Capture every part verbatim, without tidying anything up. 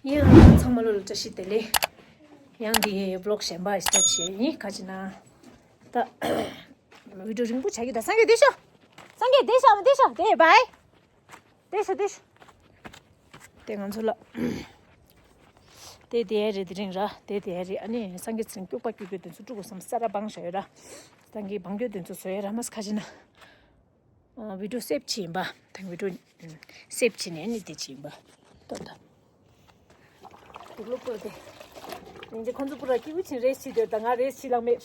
ཡང་ཚང་མ་ལོ་ལ་བཀྲ་ཤིས་བདེ་ལེགས། ཡང་འདི་ཡི་བི་ལོག་གཞན་པ་ཞིག་བྱས་ཡིན། ག་ཅི་ན། ད་བི་ཌིའོ་རིང་པོ་བྱ་གི་ད། སངས་རྒྱས་བདེ་ཤོག་སངས་རྒྱས་བདེ་ཤོག་བདེ་ཤོག་བདེ་བའི། བདེ་ཤོག་བདེ་ཤོག་དེ་ང་ཚོ་ལ། དེ་དེ་རེད། དེ་རིང་ར་དེ་དེ་རེད། ཨ་ནི་སངས་རྒྱས་ཚེ་རིང་སྐྱུག་པ་སྐྱུག་རྒྱུ་དེ་ཚོ་དཀྲུག་དགོས་བསམ། ས་ར་སྦང་ཤོག་ཡོད་ར། ད་གི་སྦང་རྒྱུ་དེ་ཚོ་བཟོ་ཡོད་ར། མ་ཁ་ཅི་ན། ཨ། བི་ཌིའོ་སེབ་བྱས་ཡིན་པ། ད་བི་ཌིའོ་སེབ་བྱས་ནས་ནི་དེ་བྱས་ཡིན་པ། ཏོ་ད། དུག་ལོག་པོ་དེ། ཉིན་རྗེ་ཁོང་ཚོ་པུ་ར་སྐྱིད་པོ་ཕྱིན་རེས་བྱེད་དེ། ད་ང་རེས་བྱེད་ལང་མེད།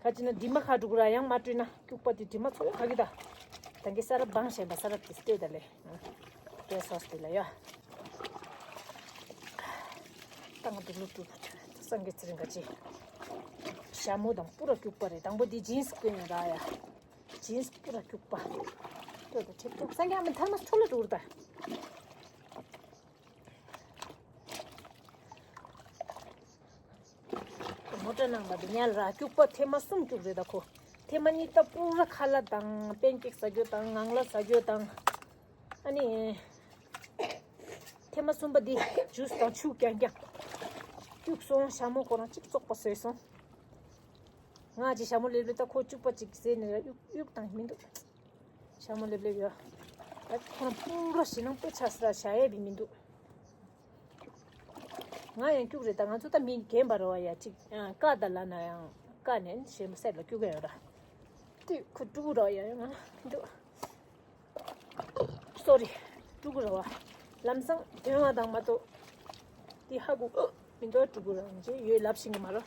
ག་ཅི་ན་དྲི་མ་ཁ་དྲུག་ར་ཡང་མ་བཀྲུས་ན་སྐྱུག་པ་དེ་དྲི་མ་ཚོ་ཡང་ག་གི་ད། ད་གི་ས་ར་སྦང་ཤེས་པ། ས་ར་དེ་སྟོད་ད་ལེ། ཨ། དེ་སོ་སྟེ་ལ་ཡ། ད་ང་དུག་ལོག་པོ་སངས་རྒྱས་ཚེ་རིང་ག་ཅི། ཞྭ་མོ་དང་པུ་ར་སྐྱུག་པ་རེད། དང་པོ་དེ་ཇིན་སི་གོན་ཡོད་ར་ཡ། ཇིན་སི་པུ་ར་སྐྱུག་པ། ལྟོས་དང་། ཁྲེབ་ཁྲེབ་སངས་རྒྱས་ཨ་མ་ཐར་མ་སི་འཕྲོ་ལ་འགྲོ་གི་རེད་ད། མོ་ཊ་ནང་ལ་དེ་ཉལ་ར་སྐྱུག་པ་ཐེངས་མ་གསུམ་སྐྱུག་རེད་ད་ཁོ། ཐེངས་མ་གཉིས་ད་པུ་ར་ཁ་ལག་དང་པན་ཀེག་ཟ་རྒྱུ་དང་ངང་ལག་ཟ་རྒྱུ་དང་། ཨ་ནི། ཐེངས་མ་གསུམ་པ་འདི་ཇུས་དང་ཆུ་རྐྱང་རྐྱང་སྐྱུག་སོང་། ཞྭ་མོ་ཁོ་རང་གཅིག་བཙོག་པ་བཟོས་སོང་། ང་ཅི་ཞྭ་མོ་ལེབ་ལེབ་ད་ཁོ་སྐྱུག་པ་ཅིག་བཟས་ནས་ར་གཡུག་གཡུག་དང་མི་འདུག་ཞྭ་མོ་ལེབ་ལེབ་ཡོད། ད་ཁོ་རང་པུ་ར་ཞེད་སྣང་དཔེ་ཆགས་སི་ར་བྱ་ཡས་བི་མི་འདུག་ང་ཡང་སྐྱུག་རེད་ད། ང་ཚོ་ད་མི་རྒན་པ་རེད་བ་ཡ། ཅིག་ཀ་ད་ལ་ན་ཡང་ཀ་ནས་ཞེ་མ་སེབ་ལ་སྐྱུག་ག་ཡོད་ར། དུས་ཁོ་ཕྲུ་གུ་རེད་བ་ཡ། ཡང་ང་མི་འདུག་སོ་རི། ཕྲུ་གུ་རེད་བ། ལམ་སང་དོན་བ་དང་མ་གཏོགས། དེ་ཧ་གོ་མི་འདུག་ཕྲུ་གུ་རང་ཅེ་ཡོད་ལབ་ཤེས་གི་མ་རེད།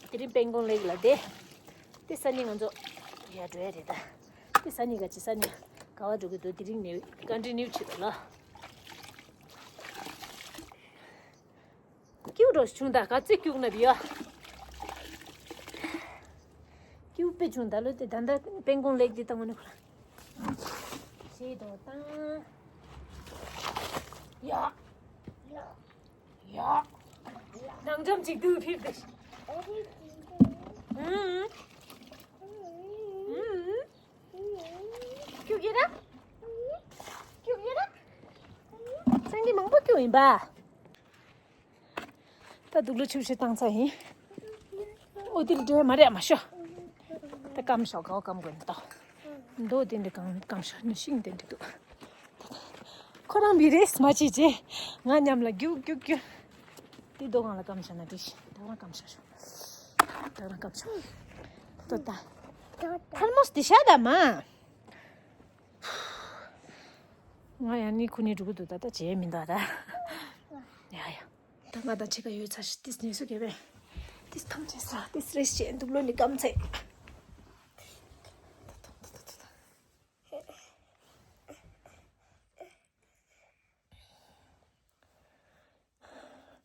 དེ་རིང་སྤང་གོང་ལེགས་ལ་དེ། དེ་ས་ནི་ང་ཚོ་ཡར་འགྲོ་ཡ་རེད་ད། དེ་ས་ནི་ག་ཅི་ས་ནི་ག་བ་འགྲོ་གི་འདུག་དེ་རིང་ནས་ཀོན་ཊི་ནིའུ་བྱེད་དོ་ལ། སྐྱིའུ་འགྲོ་བྱུང་ད། ག་ཚོད་སྐྱུག་ན་བི་ཡ། སྐྱིའུ་དཔེ་བྱུང་ད་ལོ། དེ་ད་ལྟ་སྤང་གོང་ལེགས་དེ་བཏང་བ་ནི་ཁོ་རང་། ཞེས་དོ་བཏང་། ཡ། ཡ། ནང་འཇམ་ཅིག་ཏུ་ཕིབས་ཏེ། ཨུམ། ཨུམ། སྐྱུག་གི་ར། སྐྱུག་གི་ར། སང་གི་མང་པོ་སྐྱུག་ཡིན་པ། ད་དུག་ལོག་ཆུ་ཞིག་བཏང་ཚར་ཡིན། ཨོ་དེ་ལ་འགྲོ་ཡ་མ་རེད། མ་ཤོག་ད་སྐམ་ཤོག་ག་བ་སྐམ་དགོས་ནི་ད། མདོ་དེ་འདྲ་གང་སྐམ་ཤོག་ནི་ཤིང་དེ་འདྲ་འདུག་ཁོ་རང་མི་རེས་མ་བྱེད་ཅེ། ང་མཉམ་ལ་རྒྱུག་རྒྱུག་རྒྱུག་དེ་རྡོ་སྒང་ལ་སྐམ་ཤོག་ན་དེ་ཤི། ད་རང་སྐམ་ཤོག་ཤོག་ད་རང་སྐམ་ཤོག་ཏོ་ད། ཐལ་མོ་སྟེ་ཤ་ད་མ། ང་ཡང་ནི་ཁུ་ནི་འགྲོ་གི་འདུག་ད་ལྟ་བྱས་མི་འདུག་ད། ཡ་ཡ། ད་ང་དང་ཕྱི་ཁ་ཡོད་ཚ་ཞིག་ཏིས་ནས་སུ་གས་པས། ཏིས་ཐམས་ཅད་ས་ཏིས་རེས་བྱས་འདུག་ལོ་ནི་སྐམ་ཚེ།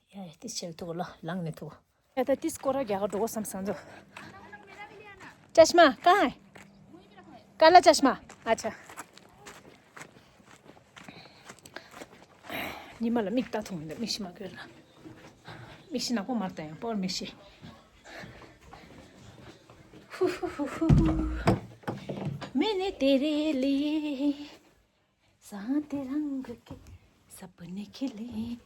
ཡ་ཡ་ཏིས་ཆེར་ཐུག་ལོ་ལངས་ནས་ཐུག་ཡ་ད་ཏིས་སྐོར་ར་རྒྱག་ག་འགྲོ་བསམ་སང་ཚོ། चश्मा कहाँ है? काला चश्मा। अच्छा। ཉི་མ་ལ་མིག་ལྟ་ཐུབ་མི་འདུག་མིག་ཤི་མ་དགོས་ལ། མིག་ཤི་ནག་པོ་མར་ལྟ་ཡང་པོར་མིག་ཤི། मैंने तेरे लिए सात रंग के सपने खिले।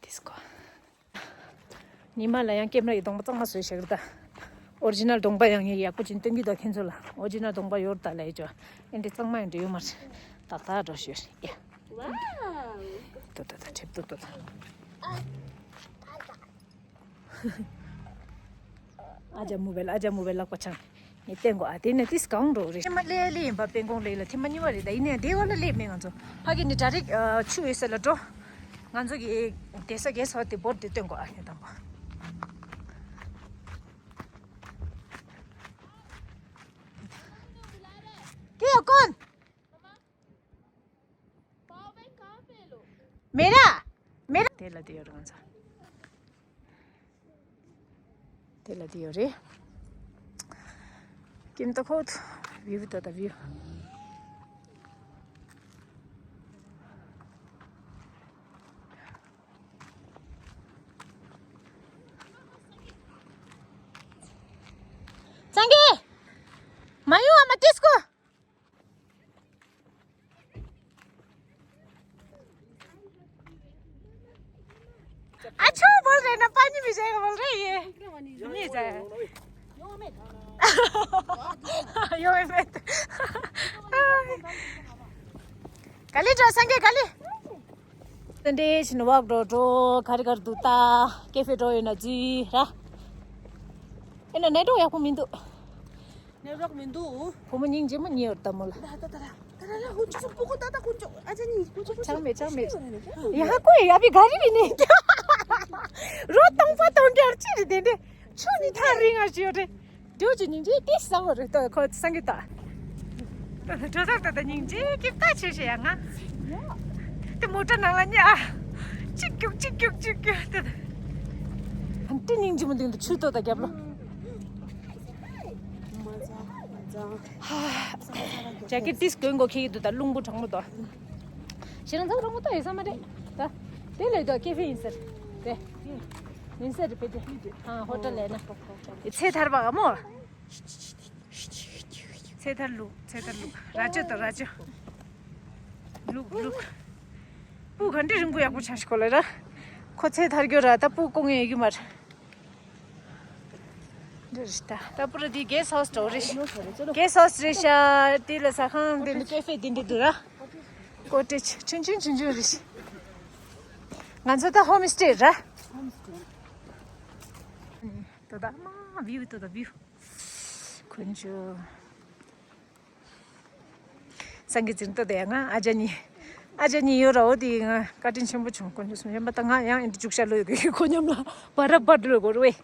ཏིས་ཀོ། ཉི་མ་ལ་ཡང་ཀེམ་ར་ཡི་གདོང་པ་གཙང་མ་བཟོས་བཞག་རེད་ད། ཨོ་རི་ཇི་ནལ་གདོང་པ་ཡང་ངས་ཡག་པོ་ཅིག་སྟོན་གི་ད་ཁྱེད་ཚོ་ལ། ཨོ་རི་ཇི་ནལ་གདོང་པ་ཡོད་ད་ལས་ཅོ། ཨེ་འདྲི་གཙང་མ་ཡང་འདྲི་ཡོད་མ་རེད། ཏག་ཏག་འགྲོ་ཤོད་ཡ། ཏོ་ཏོ་ཏོ་ཁྲེབ་ཏོ་ཏོ་ཏོ། ཨ་ཅག་མུ་བེལ། ཨ་ཅག་མུ་བེལ་ལག་པ་འཆང་། ངས་བསྟན་གོ་ཨ་དེ་ནས་ཏིས་གང་འགྲོ་རེད། ཐེངས་མ་ལེ་ལེ་ཡིན་པ་སྤང་གོང་ལེགས་ལ་ཐེངས་མ་གཉིས་པ་རེད་ད། ཡིན་ནའི་དེ་བ་ལ་སླེབས་མེད་ང་ཚོ། ཕ་གི་ནི་ཌ་རེག་ཆུ་ཡོད་ས་ལ་འགྲོ། ང་ཚོ་གི་བསྡད་ས་གས་ས་དེ་བོར་དེ་སྟོན་གོ་ཨ་ནི་དང་པོ། ཀེ་ཡོ་ཀོན། मेरा मेरा དེ་ལ་དེ་ཡོད་རེད་ང་ཚོ། དེ་ལ་དེ་ཡོད་རེད། ཀིམ་ཏོ་ཁོ་ཐུ་བིའུ་ཏོ་ད་བིའུ། མ་ཡོང་ཨ་མ་ཏིས་ཀོ། ཨ་ཆོ་བོལ་རེ་ན་པ་ཉི་མི་ཟེ་བོལ་རེ་ཡེ། མི་ཟེ། ཡོང་མེད། ག་ལེ་འགྲོ་སངས་རྒྱས་ག་ལེ། ཏན་ཏན་ཕྱིན་ཝག་འགྲོ་འགྲོ་ག་རེ་ག་རེ་འདུག་ད་ཀེ་ཧྥེ་འགྲོ་ཡོད་ན་འཛུལ་ར། ཨེ་ན་ནེ་འགྲོ་ཡག་པོ་མི་འདུག་ནེ་རོག་མི་འདུག་བུ་མོ་སྙིང་རྗེ་མོ་ཉེ་ཡོད་ད་མོ་ལ། ད་ད་ད་ད་ད་ཧུན་ཅུ་སུ་པོ་ཀོ་ད་ད་ཧུན་ཅུ་ཨ་ཅག་ནི་ཧུན་ཅུ་ཧུན་ཅུ། ཆང་མེད་ཆང་མེད། ཡ་ཧ་ཀོ་ཡ་བི་ག་རི་བི་ནི། རོ་ཏང་པ་ཏང་གྱར་ཅི་རི་དེ་འདྲེ། ཆུ་ནི་ཐག་རིང་ང་ཞིག་ཡོད་རེད། དུས་ཀྱི་སྙིང་རྗེ་དེ་ཟ་བ་རེད་ད་ཁོ་སང་གི་ད། གྲོ་ས་ད་ད་སྙིང་རྗེ་སྐྱིད་ད་ཆེ་ཤེ་ཡ་ང་། དེ་མོ་ཊ་ནང་ལ་ཉ། ཅིག་ཀྱུག་ཅིག་ཀྱུག་ཅིག་ཀྱུག་དེ། ཧན་ཏི་སྙིང་རྗེ་མོ་འདུག་འདུག་ཆུ་ཏོ་ད་རྒྱབ་ལོ། ཇེ་ཀེ་ཊི་ཏིས་གོན་གོ་ཁེ་གི་འདུག་ད་རླུང་བུ་གྲང་མོ་དོ། ཞེ་རང་ཚ་བོ་གྲང་མོ་དོ་ཡོད་ས་མ་རེད་ད། དེ་ལས་དོ་ཀེ་ཧྥེ་ཡིན་ཟེར། དེ། ཡིན་ཟེར་རེད་པས་དེ། ཨ་ཧོ་ཊལ་ལས་ན། ཚེ་ཐར་པ་ག་མོ། ཚེ་ཐར་ལུག་ཚེ་ཐར་ལུག་ར་ཅོ་དང་ར་ཅོ། ལུག་ལུག་སྤུ་ག་འདྲ་རིང་པོ་ཡག་པོ་ཆགས་ཤིག་གོ་ལ་ར། ཁོ་ཚེ་ཐར་རྒྱུ་ར་ད་སྤུ་སྐོང་ཡས་ཡོད་ཀྱི་མ་རེད། འདི་རེད་ད། ད་པུ་ར་འདི་གེ་སི་ཧའུ་སི་འགྲོ་རེད། གེ་སི་ཧའུ་སི་རེད་ཤག་དེ་ལ་ཟ་ཁང་འདི་ནི་ཀེ་ཧྥེ་འདི་འདྲ་འདུག་ར། ཀོ་ཊེ་ཇི་ཆུང་ཆུང་ཆུང་ཆུང་རེད་ཤག་ང་ཚོ་ད་ཧོམ་སི་ཊེ་ར། ད་ད་མ་བིའུ་ད་ད་བིའུ། ཁོ་ཚོ། སངས་རྒྱས་འཛིན་ཏོ་དེ་ང་ཨ་ཅག་གཉིས། ཨ་ཅག་གཉིས་ཡོད་ར་འོ་དེ་ང་བཀའ་དྲིན་ཆེན་པོ་བྱུང་ཁོ་ཚོ་སོང་ཡོད་པ་ད་ང་ཡང་ཨེ་འདྲ་རྒྱུག་ཤར་ལོས་དགོས་ཁོ་མཉམ་ལ་བ་ར་བ་འགྲོ་དགོས་རེད།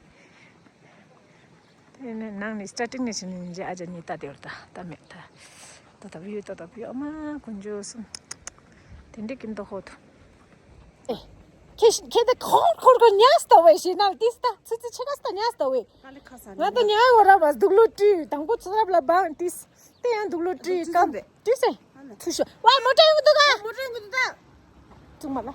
དེ་ནས་ནང་ནས་སི་ཊར་ཊིང་ནས་བྱས་ནས་ཨ་ཅག་གཉིས་ལྟ་དེ་བར་ད་ལྟ་མེད་ད། ད་ད་བུ་ཡོད་ད་ད་བུ་ཡོད་ཨ་མ་ཁོ་ཚོ་སོང་། དེ་འདྲའི་ཀིམ་ཏོ་ཧོ་ཐུ། ཨེ། ཁྱེད་ཁྱེད་དེ་ཁོར་ཁོར་ཁོར་ཉལ་སྟ་བས་ཞེ་ན་ཏིས་ད་ཚི་ཚི་ཆེ་ག་སྟ་ཉལ་སྟ་བས། ང་ད་ཉལ་བ་ར་བ་སྡུག་ལོ་ཀྲི་དང་པོ་ཚི་རབ་ལ་བང་ཏིས། དེ་ཡང་སྡུག་ལོ་ཀྲི་ཀམ་ཏིས་ཨེ། ཐུ་ཤོ་བ་མོ་ཊ་ཡོང་འདུག་ག་མོ་ཊ་ཡོང་འདུག་ད། ཐུག་མ་ལ།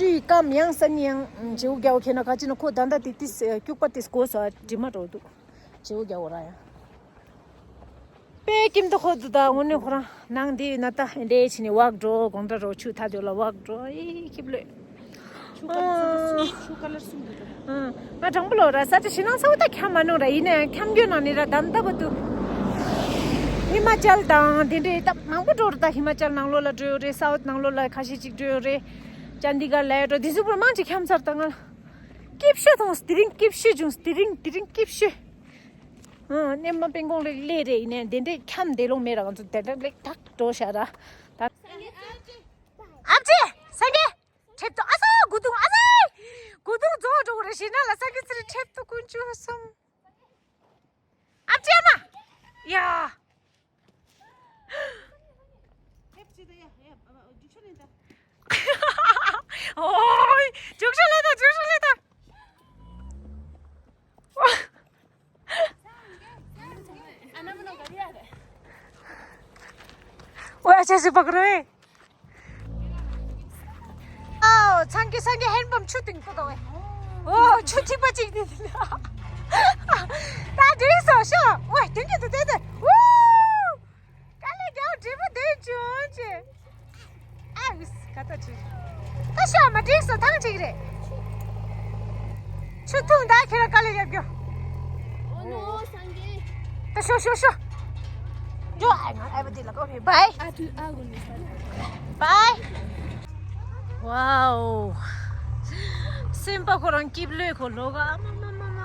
ཀྲི་ཀམ་ཡང་ས་ནི་ཡང་བྱེའུ་རྒྱལ་བ་ཁྱེད་ན་ག་ཅི་ན་ཁོ་ད་ད་ཏི་ཏིས་སྐྱུག་པ་ཏིས་གོ་ས་དྲི་མ་འགྲོ་འདུག་བྱེའུ་རྒྱལ་བ་ར་ཡང་། པེ་ཀིམ་ཏུ་ཁོ་ཏུ་ད་འོ་ནི་ཁོ་རང་ནང་དེ་ཡོད་ན་ད་འདྲེ་ཆི་ནི་ཝག་འགྲོ་དགོང་དྲ་རོ་ཆུ་ཐ་དོད་ལ་ཝག་འགྲོ་ཨི་ཁིབ་ལོས། ཆུ་ཀ་ལར་གསུམ་འདུག་ཨ། ང་དྲང་པོ་ལོ་ར་ས་ཆ་ཞི་ནང་ས་བོ་ད་ཁྱམ་མ་ནོ་ར་ཡིན་ནའང་ཁྱམ་རྒྱུ་ནང་ནི་ར་དམ་ད་བ་དུ། ཧི་མ་ཅལ་དང་དེ་འདྲའི་ད་མང་པོ་འགྲོ་ར་ད་ཧི་མ་ཅལ་ནང་ལོགས་ལ་འགྲོ་ཡོད་རེད། སའུ་ཐི་ནང་ལོགས་ལ་ཁ་ཤས་ཅིག་འགྲོ་ཡོད་རེད། ཅན་དི་གར་ལ་ཡ་འགྲོ་དེ་ཚོ་བོར་མང་ཅིག་ཁྱམ་ཚར་ད་ང་། སྐྱིབ་ཤོད་ཐོང་དེ་རིང་སྐྱིབ་ཤོད་བྱུང་དེ་རིང་དེ་རིང་སྐྱིབ་ཤོད། ཨ་ནེ་མ་པེན་ཀོང་ལེགས་ལེ་རེ་ཡིན་ནས་དེ་འདྲས་ཁྱམས་དེ་ལོང་མེད་ར་ང་ཚོ་དེ་འདྲས་ལེགས་ཐག་འགྲོ་ཤ་ར། ད་ཨ་ཅེ་སངས་རྒྱས་ཁྲེབ་ཏོ་ཨ་ས་གུ་དུང་ཨ་ས་གུ་དུང་རྫོགས་འགྲོ་གི་རེད་ཞེ་ན་ལ་ས་གི་ཚི་རི་ཁྲེབ་ཏོ་ཀུན་ཅུ་སོང་། ཨ་ཅེ་མ་ཡ། ཨོའི། རྒྱུག་ཤ་ལེ་ད་རྒྱུག་ཤ་ལེ་ད། ཨོ་ཨ་ཅེ་སི་པ་ཀ་རོ་ཨེ། ཨའོ་ཚང་གི་སང་གི་ཧེན་པམ་ཆུ་ཏིང་པོ་དང་ཨོ་ཆུ་ཐིགས་པ་ཅིག་ནི་ད་དེ་སོ་ཤོ་ཨོ་དེང་གི་དུ་དེ་དེ་ཨུ། དཀའ་ལས་རྒྱག་འབྲས་བུ་དེ་བྱུང་ཅེ། ཨ་ཡུས་ཁ་ཏ་ཁྲི། ད་ཤོ་མ་འགྲིག་སོ་ཐང་ཅིག་རེད། ཆུ་འཐུང་ད་ཁྱེད་རང་དཀའ་ལས་རྒྱབ་རྒྱུ། ཨོ་ནོ་སང་གི། ད་ཤོ་ཤོ་ཤོ། ཡོ་ཨ་ང་ཨ་བ་དེ་ལ་གོ་རེ་བའི། ཨ་ཐུ་ཨ་གོ་ནི་ས་རེད། བའི། ཝའོ། སེམས་པ་ཁོ་རང་སྐྱིབས་ལོས་ཁོ་ལོ་ག་ཨ་མ་མ་མ་མ།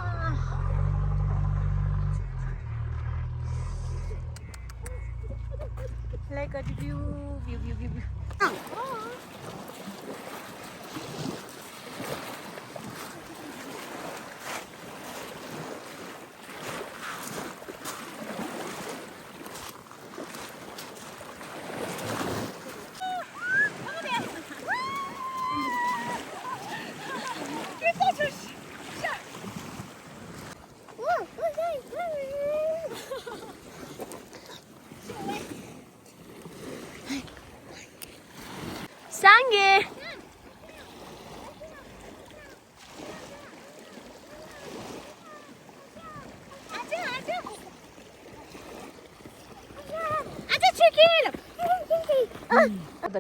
Like a view, view, view, view, view. སང་གེ།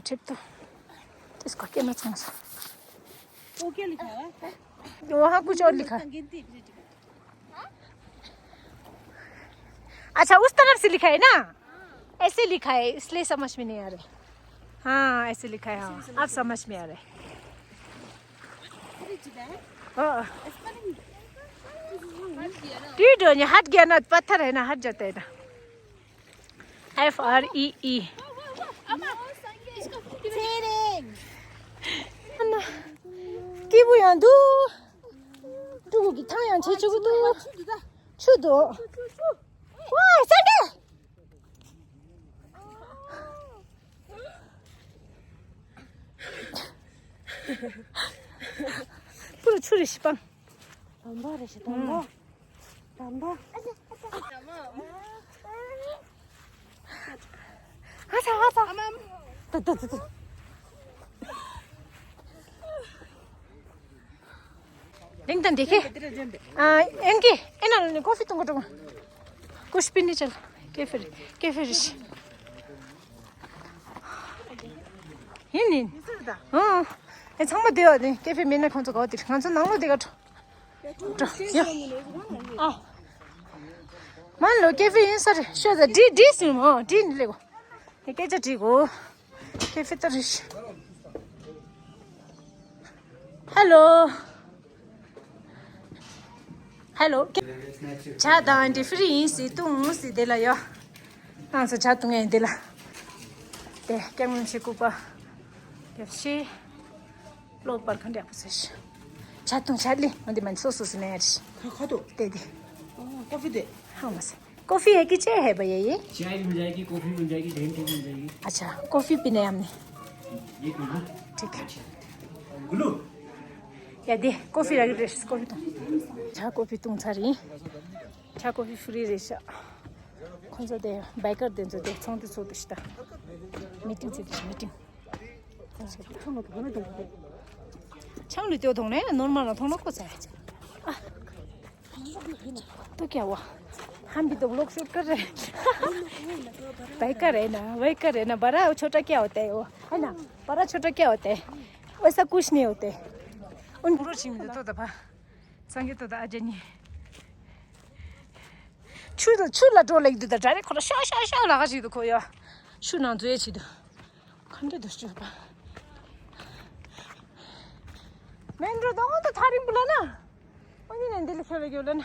ཁྲིད་དོ། དེས་ཁོ་སྐད་མ་ཚང་སོང་། वो क्या लिखा हुआ है? वहाँ कुछ और लिखा। संगीत दीप जी का। अच्छा, उस तरफ से लिखा है ना? ऐसे लिखा है, इसलिए समझ में नहीं आ रहा है। हाँ, ऐसे लिखा है, हाँ। अब समझ में आ रहा है। फ्रिज है। हाँ। स्पेलिंग हट गया ना। टी डो, ये हट गया ना, पत्थर है ना, हट जाता है ना। F R E E. Kibu yang du. Du ki tang yang che chu du. Chu du. Wa, san de. Pura chu ri shi pang. དམ་པ་རེད་ཤི་དམ་པ། དམ་པ། ཧ་ཚ་ཧ་ཚ། ཏ་ཏ་ཏ་ཏ། ལིང་དང་འདི་ཁེ། ཨ་ཨེན་ཀི་ཨེ་ན་ལ་ནི་ཀོ་ཧྥི་བཏུང་གོ་འགྲོ། ཀུ་ཤི་པི་ནི་ཅལ་ཀེ་ཧྥེ་རི་ཀེ་ཧྥེ་རི་ཤི། ཡིན་ཡིན། ཨང་། ཨེ་ཚང་མ་བསྡད་ཡོད་ནི་ཀེ་ཧྥེ་མེད་ན་ཁོང་ཚོ་ག་བ་དེ་ང་ཚོ་ནང་ལོགས་དེ་ག་འགྲོ། འགྲོ་ཡ། ཨ། མ་ལོ་ཀེ་ཧྥེ་ཡིན་ས་རེད་ཤོད་ད་འདི་འདི་ཟིན་མོ་འདི་ནི་ལེགས་གོ། ཨེ་སྐད་ཆ་དྲིས་གོ། ཀེ་ཧྥེ་ད་རེད། ཧེ་ལོ། ཧེ་ལོ། ཇ་དང་འདི་ཧྥི་རི་ཡིན་སི་བཏུང་སི་དེ་ལ་ཡོ། ང་ཚོ་ཇ་བཏུང་ཡས་འདི་ལ། དེ་སྐྱབས་མགོན་ཆེ་སྐུ་པ། དེ་ཤི། ལོ་པར་ག་འདྲ་པོ་ཟེར། ཇ་བཏུང་ཇ་ལི་འོ་འདི་མ་སོ་སོ་སི་ནས་རེད། ཁ་ཁ་དོ། དེ་དེ། ཨ་ཀོ་ཧྥི་དེ། ཧ་མ་སེ། कॉफी है कि चाय है भैया ये? चाय भी मिल जाएगी, कॉफी मिल जाएगी, ग्रीन टी भी मिल जाएगी। अच्छा, कॉफी पीना है हमने। ये पी लो। ठीक है। गुल्लू। या दे, कॉफी रख दे, कॉफी तो। ཇ་ཀོ་ཧྥི་བཏུང་ཚར་ཡིན། ཇ་ཀོ་ཧྥི་ཧྥི་རི་རེད་ཤག་ཁོང་ཚོ་དེ་བའི་ཀར་དེ་ཚོ་དེ་ཚོང་དེ་ཚོ་དེ་ཤི་ད། མི་ཏིང་ཚོ་དེ་ཤི་མི་ཏིང་། ཆང་ལུད་ཏེ་ཐོང་ནས་ནོར་མ་ལ་ཐོང་ན་ཁོ་ཚ། ཨ། तो क्या हुआ? हम भी तो व्लॉग शूट कर रहे हैं। भाई का रहना, भाई का रहना, बड़ा छोटा क्या होता है वो, है ना? बड़ा छोटा क्या होता है? वैसा कुछ नहीं होता है। उन पूरा छिम तो दबा। संगे तो दा जनी। छू द छू ला ड्रो लग द डायरेक्ट खोला शा शा शा लगा जी तो खोया। छू ना जो ये छी दो। खंडे दस जो बा। मेन रोड दो तो थारी बुलाना। अनि नन्दीले खेलेको होला न।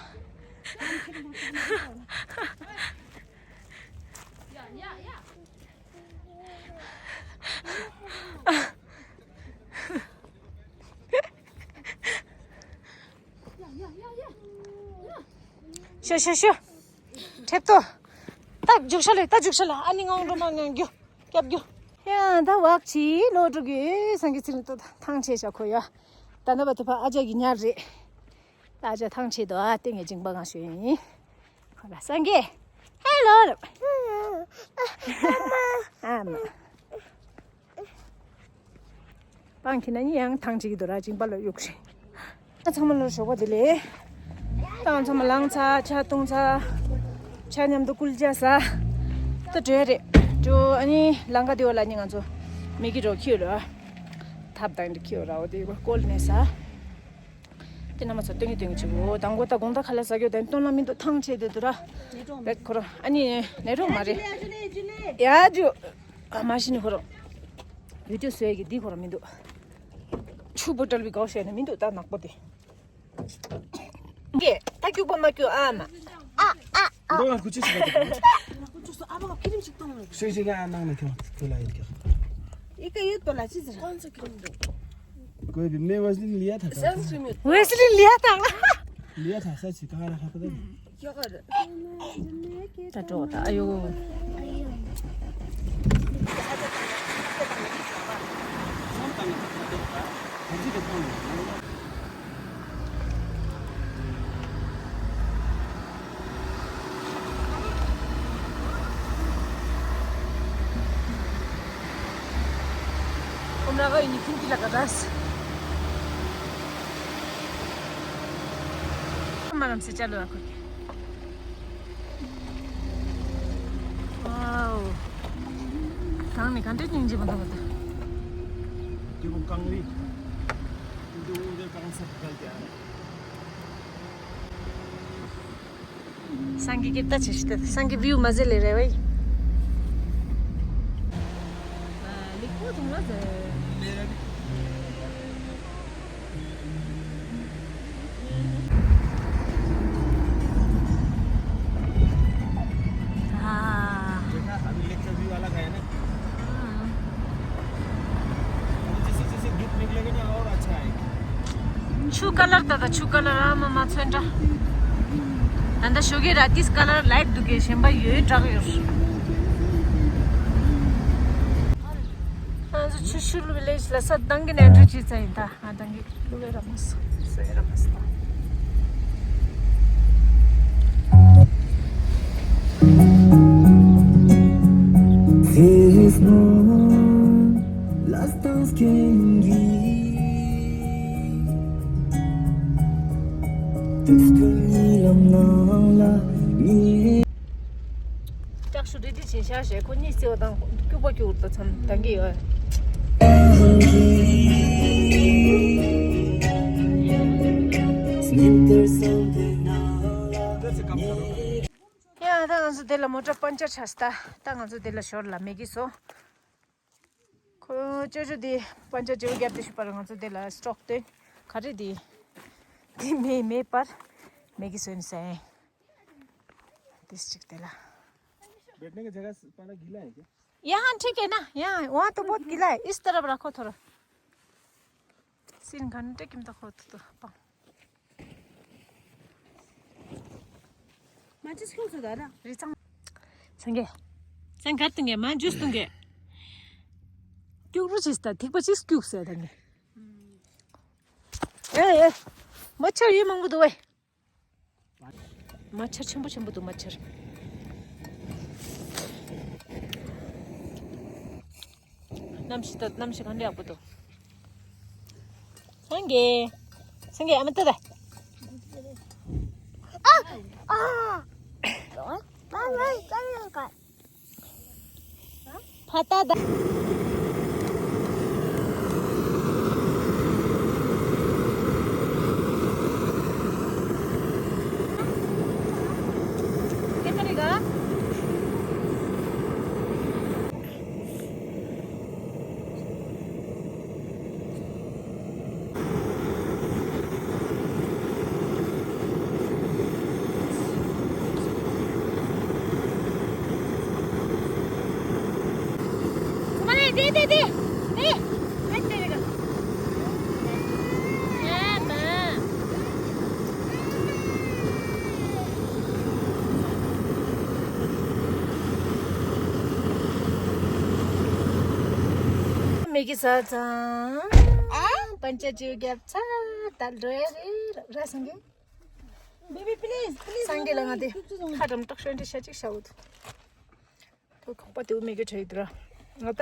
ཤོ་ཤོ་ཤོ། ཁྲེབ་ཏོ། ད་རྒྱུགས་ཤ་ལེ་ད་རྒྱུགས་ཤ་ལེ། ཨ་ནི་ངང་འགྲོ་མ་ངང་རྒྱུ། སྐྱབས་རྒྱུ། ཡ་ད་བག་ཅི་ལོ་དྲུག་གི་སངས་རྒྱས་ཚེ་རིང་ཏོ་ཐང་ཆད་བཞག་ཁོ་ཡ། ད་ནི་བ་དེ་ཕ་ཨ་ཅག་གི་ཉར་རེད། ད་ཨ་ཅག་ཐང་ཆད་དོ་ཨ་ཏེ་ངས་སྦྱིན་པ་གང་ཞུ་ཡིན། ཧོ་ལ་སངས་རྒྱས། ཧེ་ལོ་ལབ། ཨ་མ། པང་ཁྱི་ན་ནི་ཡང་ཐང་ཆད་ཀྱི་དོ་ར་སྦྱིན་པ་ལོ་གཡུག་ཤིང་། ང་ཚང་མ་ལོ་ཞོགས་པ་དེ་ལས། ད་ང་ཚང་མ་ལངས་ཚར་ཇ་བཏུང་ཚར། ཇ་མཉམ་དུ་ཀུལ་ཇ་ཟ། ད་འགྲོ་ཡ་རེད། འགྲོ་ཨ་ནི་ལང་ཀ་དེ་བ་ལ་ནི་ང་ཚོ་མེ་གི་རོ་ཁྱིའུ་ར། ཐབ་དང་འདི་ཁྱིའུ་ར་འོ་དེ་བ་བཀོལ་ནས་ཟ། དེ་ན་མ་ཚོ་སྟོན་གི་སྟོན་གི་ཆུ་བོ་དང་གོ་ད་དགོང་ད་ཁ་ལ་ཟ་གྱོ་དེ་སྟོན་ལ་མི་འདུག་ཐང་ཆད་དེ་དུ་ར། བེད་ཁོ་ར་ཨ་ནི་ནེ་རོ་མ་རེད། ཡ་ཇུ། ཨ་མ་ཤི་ནི་ཁོ་ར། བི་ཌིའོ་བཟོས་ཀྱི་འདི་ཁོ་ར་མི་འདུག་ཆུ་བོ་བྲལ་བའི་སྒོ་ཤེས་ནི་མི་འདུག་ད་ནག་པོ་དེ། ངས་ད་རྒྱུག་པ་མ་རྒྱུག་ཨ་མ། ཨ་ཨ་ཨ། འགྲོ་ང་ཁུ་ཆུ་ཞིག་ལ་འགྲོ། ཨ་མ་ཁི་རིམ་ཞིག་གཏོང་ནས། ཤེས་ཤེས་ཀ་ཨ་ནང་ནས་ཁྱོད་ཁྱོད་ལ་ཡིན་ཀྱང་། ཨི་ཀ་ཡོད་པ་ལ་ཅི་ཟེར། ཁོང་ཚོ་ཁི་རིམ་འགྲོ། ཀོས་བི་མེ་ཝེ་སི་ལིན་ལི་ཡ་ཐ་ས། ཝེ་སི་ལིན་ལི་ཡ་ཐ། ལི་ཡ་ཐ་ས་ཆི་ག་ར་ཧ་པ་ད། ད་འགྲོ་ད་ཨ་ཡོ། ཁོ་མ་ག་ཡིན་ཁྱིམ་གྱི་ལ་ག་ར་སི། མ་རམ་སེ་ཅ་ལོ་ཨ་ཁོ་གི། ཝའོ། ཐང་ནི་ག་འདྲ་སྙིང་རྗེ་པོ་འདུག་ད། देखो कंगरी, उधर उधर कंग सब निकल के आ रहा है। संगे कितना चेष्टा, संगे व्यू मजे ले रहे भाई। लिखो तुम लोग। हाँ। देखा, अभी लेक्चर व्यू वाला का है ना। ཆུ་ཀ་ལར་ད་ད་ཆུ་ཀ་ལར་ཨ་མ་མ་ཚོན་འདྲ། ད་ད་ཞོགས་ཀས་ར་ཏིས་ཀ་ལར་ལའིཊ་འདུག་གས་གཞན་པ་ཡོད་དྲག་ཡོད། ང་ཚོ་ཆུ་ཤུར་བི་ལེཇ་ལ་ས་དང་གི་ནས་འགྲོ་བྱེད་ས་ཡིན་ད། ང་དང་གི་ལུ་བེ་ར་མ་སོ་སོ་ཡ་ར་མ་སོ། There's no last dance can give. དུས་ཀུན་གཉིད་ལམ་ནང་ལ་ཉལ། ལྕགས་ཤོག་རི་རི་བྱེད་ཤག་བྱས་ཁོ་གཉིད་སད་པ་དང་སྐྱུག་པ་སྐྱུག་ཏུ་མཚམས་དང་གི་ཡོད། ཡང་ད་ང་ཚོ་དེ་ལ་མོ་ཊ་པན་ཅར་ཆགས་སྟ། ད་ང་ཚོ་དེ་ལ་ཞོར་ལ་མེ་གི་སོ། ཁོ་ཅོ་ཅོ་དེ་པན་ཅར་ཅོ་རྒྱབ་དེ་ཤུ་པར་ང་ཚོ་དེ་ལ་སི་ཊོག་དེ་ག་རེ་དེ། དེ་མེ་མེ་པར་མེ་གི་སོན་སེ། དེ་སི་ཅིག་དེ་ལ། बैठने की जगह पहले गीला है क्या? यहाँ ठीक है ना, यहाँ वहाँ तो बहुत गीला है, इस तरफ रखो थोड़ा। सीन घंटे किम तक हो तो पाऊँ। माचिस क्यों सुधा ना? रिचांग संगे संगे तुंगे माचिस तुंगे क्यों रुचिस ता ठीक बचिस क्यों से दंगे। ए ए मच्छर ये मंगू दो ए। མ་ཆར་ཆེན་པོ་ཆེན་པོ་འདུག་མ་ཆར། གནམ་གཤིས་ད་གནམ་གཤིས་ག་འདྲ་ཡག་པོ་འདུག་སངས་རྒྱས། སངས་རྒྱས་ཨ་མ་ལྟ་ད། ཨ། ཨ། ཕ་ཏ་ད། མེ་གི་ཟ་ཚང་། ཨ། པན་ཅ་ཅིའུ་རྒྱབ་ཚ། ད་འགྲོ་ཡ་རེད་ར་སང་གི། Baby, please, please. སང་གི་ལ་ང་དེ་ཁ་འགྲམ་ཏོག་ཤོན་ཏི་ཤ་ཅིག་ཤ་འུ་ཐུ། ཁོག་པ་དེ་འུ་མེ་གི་ཁྲེག་དུ་ར། ང་ད་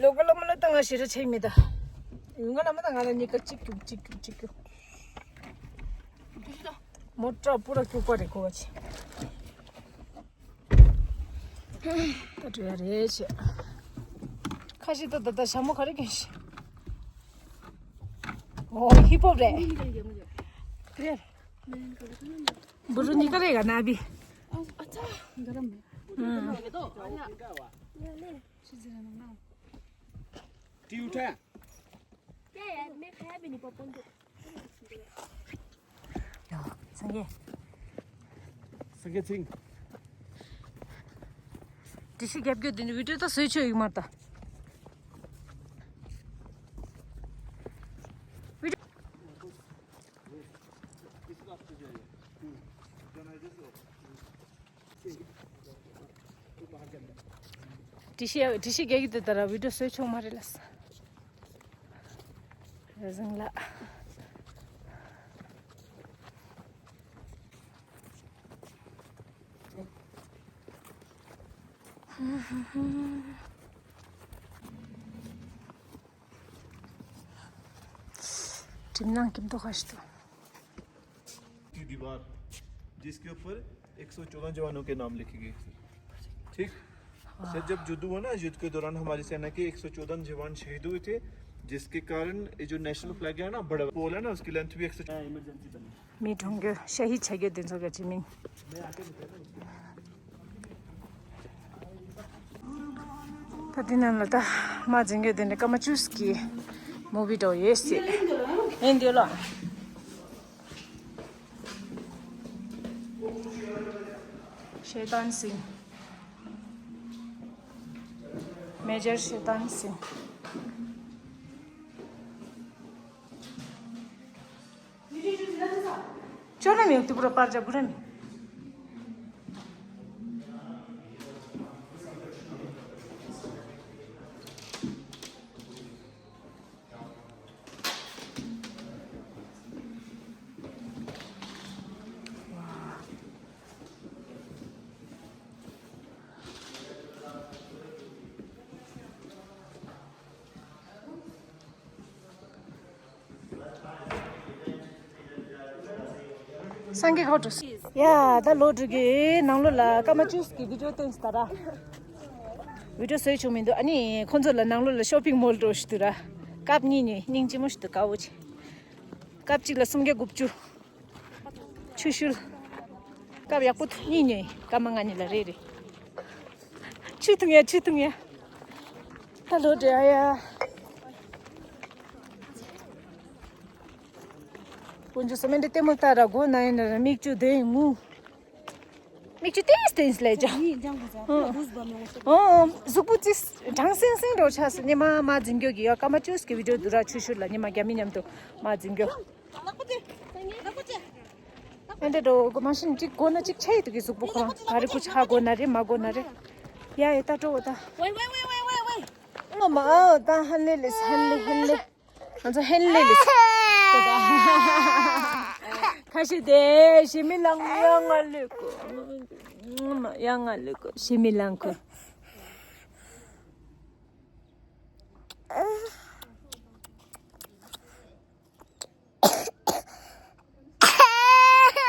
ལོ་ག་ལོ་མ་ལ་ད་ང་ཞི་ར་ཆེག་མེ་ད། ཡུང་ག་ལ་མ་ད་ང་ལ་ཉི་ག་ཅིག་ཀྱུ་ཅིག་ཀྱུ་ཅིག་ཀྱུ། མོ་ཏྲ་པུ་ར་ཀྱུ་པ་རེ་ཁོ་བ་ཆེ། ད་འགྲོ་ཡ་རེད་ཤག་ཁ་ཤས་ད་ད་ད་ཞྭ་མོ་ག་རེ་གྱོན་ཤག་ཨོ་ཧིབ་ཧོབ་རེད། རེད། འབུ་རུ་གཉིས་ཀ་རེད་ག་ན་བི། ཨ་ཙ། འདི་ར་མེད། ཨ། ཏི་ཡུ་ཁྲ། ཡ། སངས་རྒྱས། སངས་རྒྱས་ཚིག་འདྲི་ཤི་རྒྱབ་རྒྱུ་འདི་ནི་བི་ཌིའོ་ད་བཟོས་ཆོག་ཡོད་མ་ད། དྲི་ཤི་དྲི་ཤི་རྒྱག་གི་འདུག་ད་ར་བི་ཌིའོ་བཟོས་ཆོག་མ་རེད་ལ་ས། རེ་ཟིང་ལ། གྲིམ་ནང་གིམ་ཏོ་ཁ་ཤི་ཏོ། की दीवार, जिसके ऊपर एक सौ चौदह जवानों के नाम लिखे गए थे। ठीक। सर, जब युद्ध हुआ ना, युद्ध के दौरान हमारी सेना के एक सौ चौदह जवान शहीद हुए थे। जिसके कारण ये जो नेशनल फ्लैग है ना, बड़ा पोल है ना, उसकी लेंथ भी एक्स्ट्रा। इमरजेंसी बनी। མི་གྲོངས་རྒྱུ་ཤ་ཧི་ཆ་རྒྱུ་དེ་ཚོ་ག་ཅི་མིན། ད་དེ་ནང་ལ་ད་མ་འཛིན་རྒྱུ་དེ་ནི་ཀ་མ་ཅུས་ཀྱི་མུ་བི་འགྲོ་ཡོད་སྲིད། ཡིན་འདི་ལ། ཤེ་ཏན་སིང་། མེ་ཇར་ཤེ་ཏན་སིང་། ཅོ་ར་མི་དུ་པུ་ར་པར་ཇ་བུ་ར་མི། སངས་རྒྱས་ཁོ་ཏུ། ཡ་ད་ལོ་དྲུག་གི་ནང་ལོ་ལ་ཀ་མ་ཅུས་ཀྱི་བི་ཌིའོ་བསྟན་སྟ་ར། བི་ཌིའོ་བཟོས་བྱུང་མི་འདུག་ཨ་ནི་ཁོ་ཚོ་ལ་ནང་ལོ་ལ་ཤོ་པིང་མོལ་འགྲོ་ཞུ་དུ་ར། ཀབ་གཉིས་ཉོས་སྙིང་རྗེ་མོ་ཞུ་དུ་དཀའ་བོ་ཆེ། ཀབ་གཅིག་ལ་སུམ་བརྒྱ་དགུ་བཅུ། ཆུ་ཤུལ། སྐབས་ཡག་པོ་ཐུག་གཉིས་ཉོས་སྐར་མ་ལྔ་གཉིས་ལ་རེད་རེད། ཆུ་འཐུང་ཡ་ཆུ་འཐུང་ཡ། ད་ལོ་འདྲེ་ཨ་ཡ། དཀོན་མཆོག་སྨན་འདི་ལྟད་མོ་ལྟ་ར་སྒོ་ན་ཡིན་ན་ར་མིག་ཆུ་དེ་ངུ། མིག་ཆུ་ཏིས་ཏིས་ལས་ཀྱང་། ཨོ་གཟུགས་པོ་ཙིས་གྲང་སིང་སིང་འགྲོ་ཆགས་སུ་ཉི་མ་མ་འཛིན་རྒྱུ་གི་ཡ་སྐར་མ་བཅུ་གི་བི་ཌིའོ་འདུག་ར་ཆུ་ཤུལ་ལ་ཉི་མ་རྒྱ་མི་མཉམ་དུ་མ་འཛིན་རྒྱུ། ཨ་འདྲ་འགྲོ་གོ་མ་ཤིན་གཅིག་གོ་ན་གཅིག་ཆ་ཡི་དུ་གི་གཟུགས་པོ་ཁོ་རང་ག་རེ་ཀུ་ཆ་གོ་ན་རེ་མ་གོ་ན་རེ། ཡ་ཡ་ད་འགྲོ་འོ་ད། ཨོ་མ་ཨོ་ད་ཧན་ལེ་ལེ་ཧན་ལེ་ཧན་ལེ། ང་ཚོ་ཧན་ལེ་ལེ། ཁ་ཤས་དེ་ཞི་མི་ལང་ཡ་ང་ལེ་གོ། ཡ་ང་ལེ་གོ་ཞི་མི་ལང་གོ།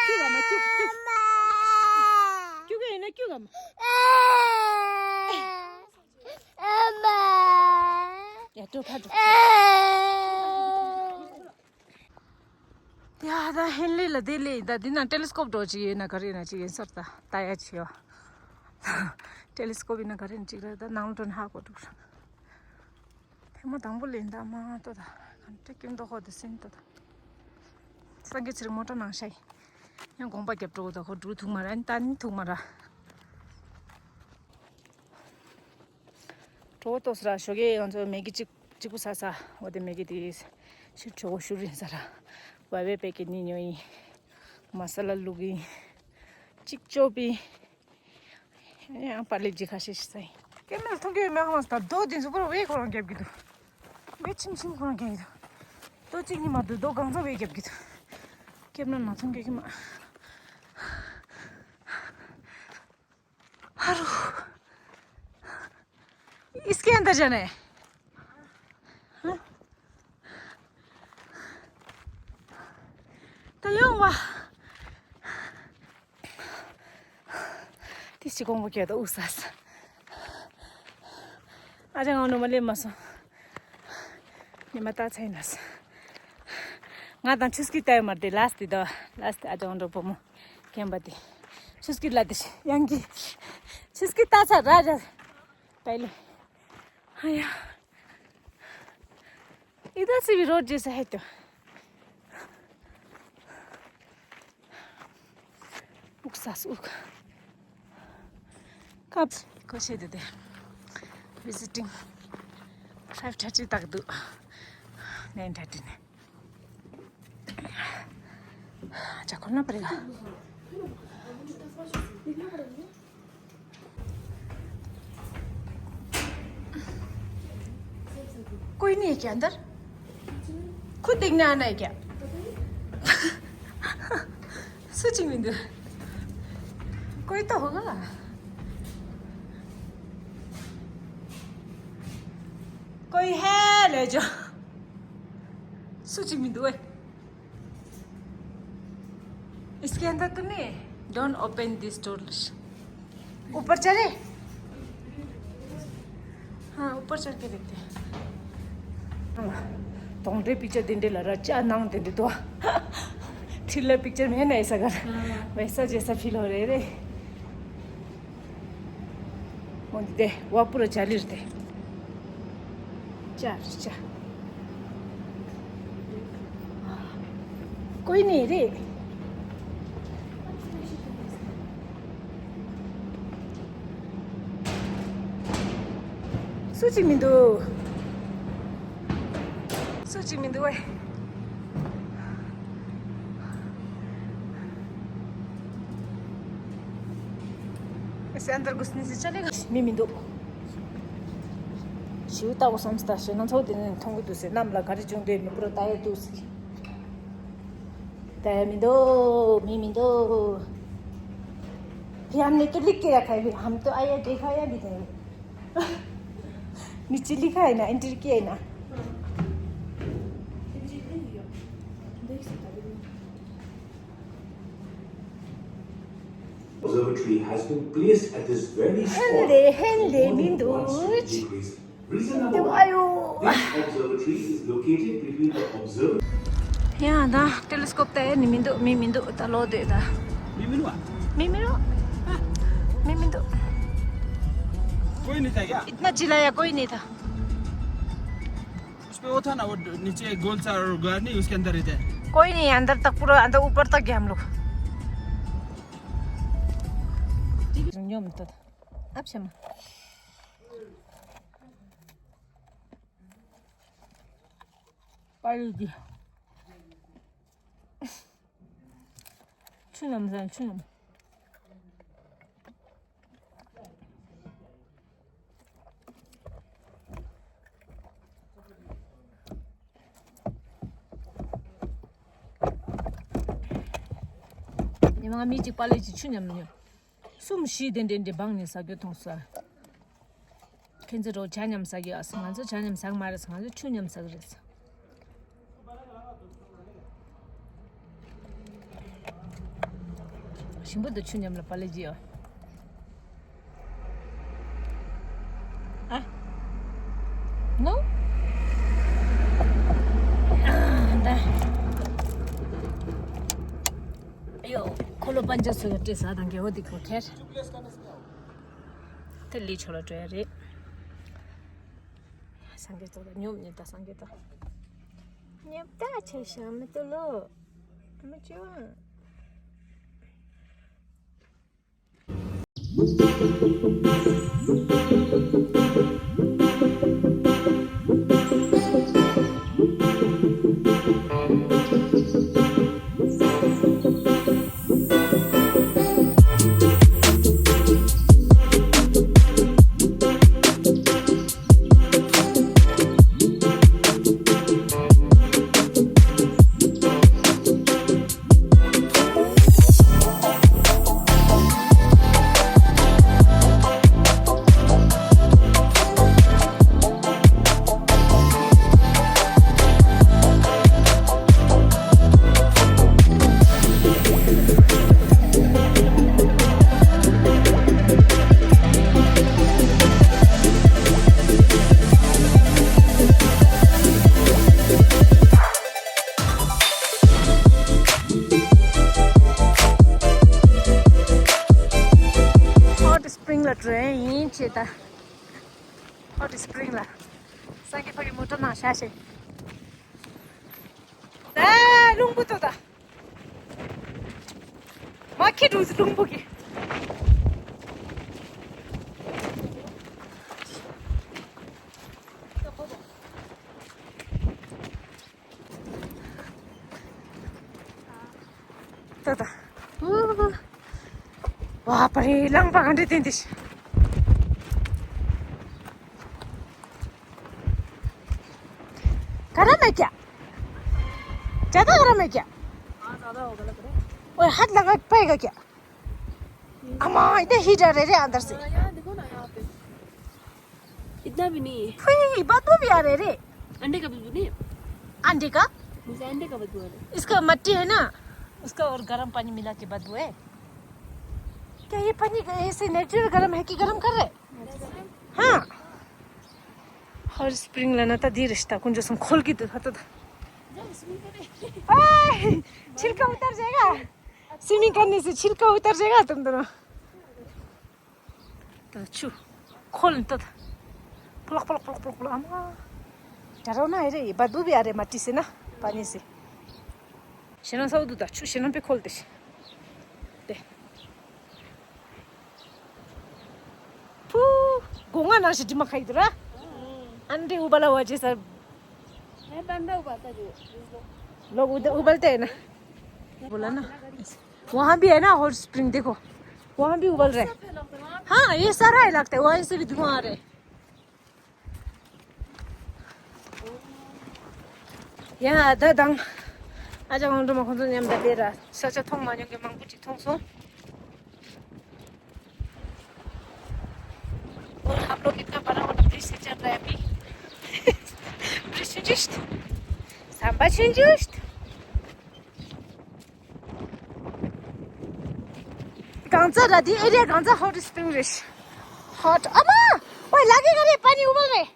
ཀྱུ་ག་མ་ཀྱུ་ཀྱུ། ཀྱུ་ག་ཡིན་ན་ཀྱུ་ག་མ། ཡ་ཏོ་ཁ་ཏོ། ཡ་ད་ཧན་ལེ་ལ་དེ་ལེ་ད་འདི་ན་ཊེ་ལི་སི་ཀོབ་འགྲོ་ཅིག་ཡོད་ན་ག་རེ་ན་ཅིག་ཡིན་སར་ད་ལྟ་ཡ་ཅིག་ཡོད། ཊེ་ལི་སི་ཀོབ་ཡིན་ན་ག་རེ་ན་ཅིག་རེད་ད་ནང་ལོ་ཧ་གོ་འདུག་ཐེངས་མ་དང་པོ་ལེན་ད་མ་ཏོ་ད་ག་འདྲ་ཀིམ་ཏོ་ཧོ་དེ་སིན་ཏོ་ད། སངས་རྒྱས་ཚེ་རིང་མོ་ཊ་ནང་ཤའི། ཡང་དགོངས་པ་རྒྱབ་འགྲོ་ད་ཁོ་འགྲུལ་ཐུག་མ་ར་ཨན་ཏན་ཐུག་མ་ར། གྲོ་བོ་ཏོག་ས་ར་ཞོགས་ཀས་ང་ཚོ་མེ་གི་གཅིག་གཅིག་པུ་ས་ས་འོ་དེ་མེ་གི་དེ་ཤུ་གྲོ་བོ་ཤུ་རིན་ས་ར་བ་བའི་པེ་ཀེ་ནི་ཉོ་ཡིན། མ་ས་ལ་ལུག་ཡིན། གཅིག་ཅོ་པི། ཡང་པ་ལེབ་ཇི་ཁ་ཤས་ཤིག་ས་ཡིན། ཀེམ་ལ་མཐོང་གི་ཡོད་མེད་ཧ་མ་ས་ད་རྡོ་དེ་ཚོ་པོར་བས་ཁོ་རང་རྒྱབ་གི་འདུག་བས་ཆིམ་ཆིམ་ཁོ་རང་རྒྱབ་གི་འདུག་རྡོ་གཅིག་གཉིས་མ་འདུག་རྡོ་གང་ཚ་བས་རྒྱབ་གི་འདུག་ཀེམ་ལ་ན་མཐོང་གི་ཡོད་མ། ཧ་རུ། इसके अंदर जाना है। ད་ཡོང་བ། དེ་ཕྱི་གོང་བུ་སྐྱོད་དོ་ཨུ་ས་ས། ཨ་ཅག་ངང་ནུ་མ་ལེབ་མ་སོང་། ཉི་མ་ལྟ་ཚེ་ཡིན་ན་ས། ང་དང་ཆུ་སྐྱིད་ལྟ་ཡོད་མ་རེད་དེ་ལ་སྟེ་དོ་ལ་སྟེ་ཨ་ཅག་འགྲོ་བུ་མོ་རྒན་པ་དེ། ཆུ་སྐྱིད་ལ་དེ་ཡང་གི། ཆུ་སྐྱིད་ལྟ་ཚ་ར་ར། པའི་ལེ། ཧ་ཡ། इधर से भी रोड जैसा है तो। ཨུག་ས་ཨུག་ཀབ་ཀོ་ཤེ་དེ་དེ། Visiting five thirty དག་འདུག nine thirty ནས། ཅ་ཁོ་ན་པ་རེ་ག कोई नहीं है क्या अंदर? खुद देखने आना है क्या? सच में तो। कोई तो होगा। कोई है ले जाओ। सच में तो है। इसके अंदर तो नहीं है। Don't open this door। ऊपर चढ़े? हाँ, ऊपर चढ़ के देखते हैं। དོང་འདྲའི་པིག་ཅར་དེ་འདྲའི་ལ་ར་ཅག་ནང་དེ་འདྲའི་དོ། ཁྲི་ལ་པིག་ཅར་མེད་ན་ཡེ་ས་གར་བེ་ས་ཇེ་ས་ཕི་ལོ་རེ་རེ། འོ་འདི་དེ་བ་པུ་ར་ཅ་ལི་རེད་དེ། ཅ་རེད་ཅ། ཀོའི་ནི་རེད། སུ་གཅིག་མི་འདུག་སུ་གཅིག་མི་འདུག་ཨེ། སེ་འདར་གུ་སི་ནི་སི་ཅ་ལེ་ག་མི་མི་འདུག་ཞིའུ་ལྟ་བུ་སམ་སྟ་ཞེ་ང་ཚོ་དེ་ནས་མཐོང་གི་འདུག་ཟེར། གནམ་ལ་ག་རེ་བྱུང་འདུག་མི་པུ་ར་ལྟ་ཡ་འདུག་ཟེར། ད་མི་འདུག་མི་མི་འདུག फिर हमने तो लिख के रखा है, फिर हम तो आया देखा या भी नहीं। नीचे लिखा है ना, एंट्री किया है ना। Observatory has been placed at this very spot. ཧེན་ལེ་ཧེན་ལེ་མི་འདུག Reason number one, this observatory is located between the observatory. ཡང་ད་ཊེ་ལི་སི་ཀོབ་ལྟ་ཡ་ནི་མི་འདུག་མི་མི་འདུག་ད་ལོག་སྡོད་ད། མི་མི་འདུག་མི་མི་འདུག་མི་མི་འདུག कोई नहीं था क्या? इतना चिल्लाया, कोई नहीं था। उस पे वो था ना, वो नीचे गोल सा घर नहीं, उसके अंदर रहते हैं। कोई नहीं, अंदर तक, पूरा अंदर ऊपर तक गए हम लोग। अब क्षमा। पायल जी। ཆུ་ནམ་ཟན་ཆུ་ནམ། ཉི་མ་མི་གཅིག་པ་ལས་ཀྱི་ཆུ་ཉམས་ཉོ། གསུམ་བཞི་དེ་འདྲེ་འདྲེ་འབངས་ནས་ཟ་རྒྱུ་མཐོང་ས། ཁྱེད་ཚོ་རོ་ཇ་མཉམ་ཟ་གི་ཨ་སི། ང་ཚོ་ཇ་མཉམ་ཟ་གི་མ་རེད། ང་ཚོ་ཆུ་མཉམ་ཟ་གི་རེད། ཞིམ་པོ་འདུག་ཆུ་མཉམ་ལ་པ་ལེ་ཇི་ཨ། ཨ། ནོ། ཨ་ད། ཨ་ཡོ། ཁོ་ལོ་པན་ཇ་སོ་ཡ་ཏྲེ་ས་དང་གེ་ཧོ་དི་ཁོ་ཁེར། དེ་ལི་ཆོ་ལ་འགྲོ་ཡ་རེད། སངས་རྒྱས་ཐོག་ལ་ཉོབ་ཉེ་ད་སངས་རྒྱས་ད། ཉོབ་ད་ཆེ་ཤ་མི་ཏུ་ལོ། མི་ཅི་བ། ཧོཊ་སི་པི་རིང་ལ་འགྲོ་ཡིན་ཅེས་ད། ཧོཊ་སི་པི་རིང་ལ། སངས་རྒྱས་ཕ་གི་མོ་ཊ་ནང་བཞག་ཤིང་། ད་རླུང་བུ་ཏོ་ད། མ་ཁི་འགྲོ་སི་རླུང་བུ་གི། ད་ད། ཨུ། ཝ་པ་རེ་རླངས་པ་ག་འདྲ་བསྟན་ཏེ་ཤི། ཀ་ར་མེ་ཀྱ། ཇ་ད་ཀ་ར་མེ་ཀྱ། ཨོ་ཧད་ལ་ག་པའི་ག་ཀྱ། अम्मा, इतना हीट आ रहा है रे अंदर से। हाँ यार, देखो ना यहाँ पे। इतना भी नहीं है। फुई, बदबू भी आ रहा है रे। अंडे का बदबू नहीं है? अंडे का? मुझे अंडे का बदबू आ रहा है। इसका मट्टी है ना, उसका और गर्म पानी मिला के बदबू है। क्या ये पानी ऐसे नेचुरल गर्म है कि गर्म कर रहे? हाँ। हॉट स्प्रिंग ला ना ता धीरे से ता कुंजो संग खोल के तो था तो। आए, छिलका उतर जाएगा। स्विमिंग करने से छिलका उतर जाएगा तुम दोनों। तो छू, खोल तो था। पुलक, पुलक, पुलक, पुलक, पुलक, अम्मा। डरो ना, अरे, ये बदबू भी आ रही मट्टी से ना, पानी से। शरण साहू दूधा, छू, शरण पे खोल दे। दे। फू, गोंगा ना से दिमाग खाई दरा। अंडे उबाला हुआ जैसा। मैं बंदा उबालता जो, जिसको लोग उधर उबलते हैं ना। बोला ना। वहाँ भी है ना हॉट स्प्रिंग, देखो। वहाँ भी उबल रहे हैं। हाँ, ये सारा ही लगता है, वहाँ से भी धुआं आ रहे हैं। ཡ་ད་དང་། ཨ་ཅག་ཨང་སྒྲོལ་མ་ཁོང་ཚོ་མཉམ་དུ་སླེབས་ར། ས་ཆ་མཐོང་མ་མྱོང་མཁན་མང་པོ་ཅིག་མཐོང་སོང་། और हम लोग इतना बड़ा वाला ब्रिज से चढ़ रहे हैं अभी। ब्रिज ཆུང་ཆུང་ཞིག་ཟམ་པ་ཆུང་ཆུང་ཞིག་གང་ཚ་ར་འདི་ཨེ་རི་ཡ་གང་ཚ་ཧོཊ་སྤྲིང་རེད། ཧོཊ། ཨ་མ། ཨོའི་ལ་གེ་ག་རེ་པ་ནི་ཨུ་བལ་རེད།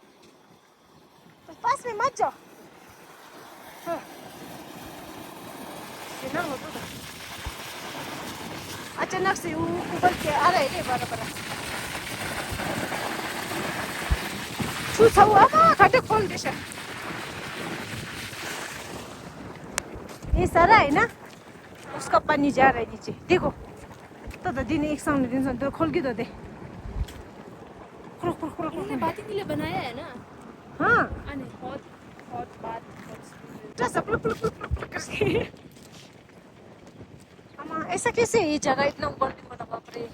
पास में मत जाओ। हाँ। ये ना हो तो। अचानक से उ-, उबल के आ रहा है रे, बड़ा बड़ा। छू छाऊ, आमा, घाटे खोल दे शा। ये सारा है ना, उसका पानी जा रहा है नीचे। देखो। तो दादी ने एक सामने दिन सामने खोल के तो दे। खोल, खोल, खोल, खोल, खोल। बातें के लिए बनाया है ना? हाँ। अने हॉट, हॉट बात, हॉट स्प्रिंग। सब look, look, look, look, look करके। अम्मा, ऐसा कैसे है ये जगह इतना ऊपर भी, मतलब, बाप रे।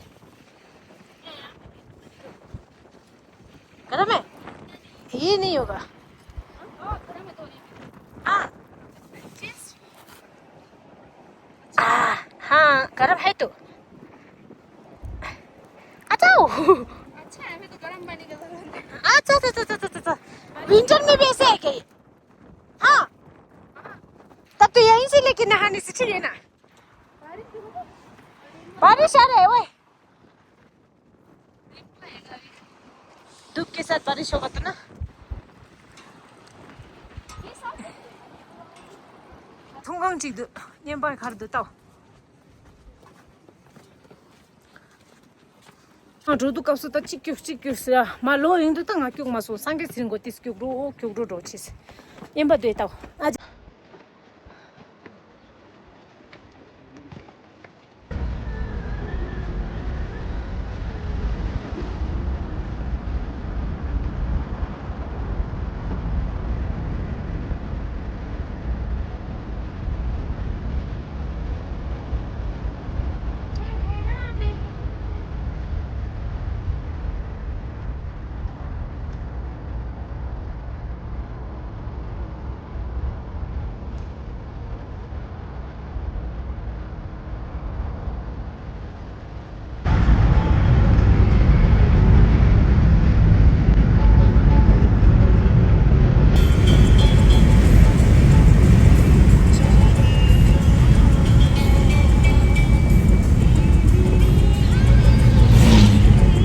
गरम है? ये नहीं होगा। हाँ। आ, हाँ, गरम है तो। अच्छा हो। अच्छा है, हमें तो गर्म पानी की जरूरत है। अच्छा, अच्छा, अच्छा, अच्छा, अच्छा। विंटर में भी ऐसे है क्या? हाँ। तब तो यहीं से लेके नहाने से ठीक है ना? बारिश आ रहा है, ओए। धूप के साथ बारिश होगा तो ना। ཐོང་གང་ཅིག་འདུག་ཉན་པ་གར་འདུག་ལྟ། ང་འགྲོ་དུས་སྐབས་སུ་ད་གཅིག་སྐྱུག་གཅིག་སྐྱུག་ཟེར་ཡ། མ་ལོ་ཡིན་དུས་ད་ང་སྐྱུག་མ་སོང་། སངས་རྒྱས་ཚེ་རིང་གོ་ཏིས་སྐྱུག་རོ་སྐྱུག་རོ་འགྲོ་ཆེས། ཉན་པ་འདུག་ལྟ། ཨ་ཅག